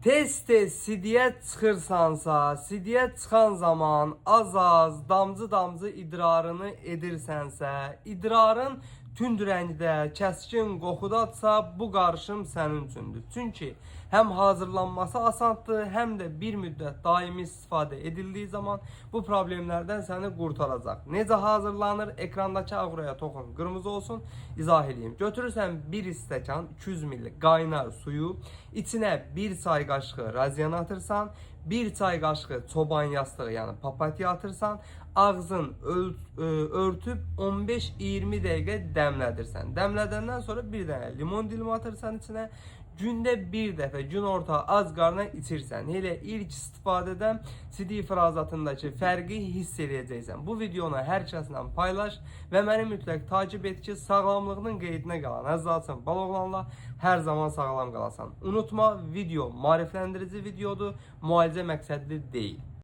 Tez-tez sidiyə çıxırsansa, sidiyə çıxan zaman az-az, damcı-damcı idrarını edirsənsə, idrarın tünd rəngdə, kəskin qoxudadsa, bu qarışım sənin üçündür. Çünki həm hazırlanması asandır, həm də bir müddət daimi istifadə edildiyi zaman bu problemlərdən səni qurtaracaq. Necə hazırlanır? Ekrandakı ağrıya toxun, qırmızı olsun, izah eləyim. Götürürsən bir stəkan 200 ml qaynar suyu, içinə bir çay qaşığı razyan atırsan, bir çay qaşığı çoban yastığı, yəni papatya atırsan, ağzın örtüb 15-20 dəqiqə dəmlədirsən. Dəmlədəndən sonra bir dənə limon dilimi atırsan içinə. Gündə bir dəfə günorta ac qarına içirsən. Elə ilk istifadədən sidik ifrazatındakı fərqi hiss eləyəcəksən. Bu videonu hər kəslə paylaş və məni mütləq takip et ki, sağlamlığının qeydinə qalan əzizalçın baloğlanla hər zaman sağlam qalasan. Unutma, video maarifləndirici videodur, müalicə məqsədli deyil.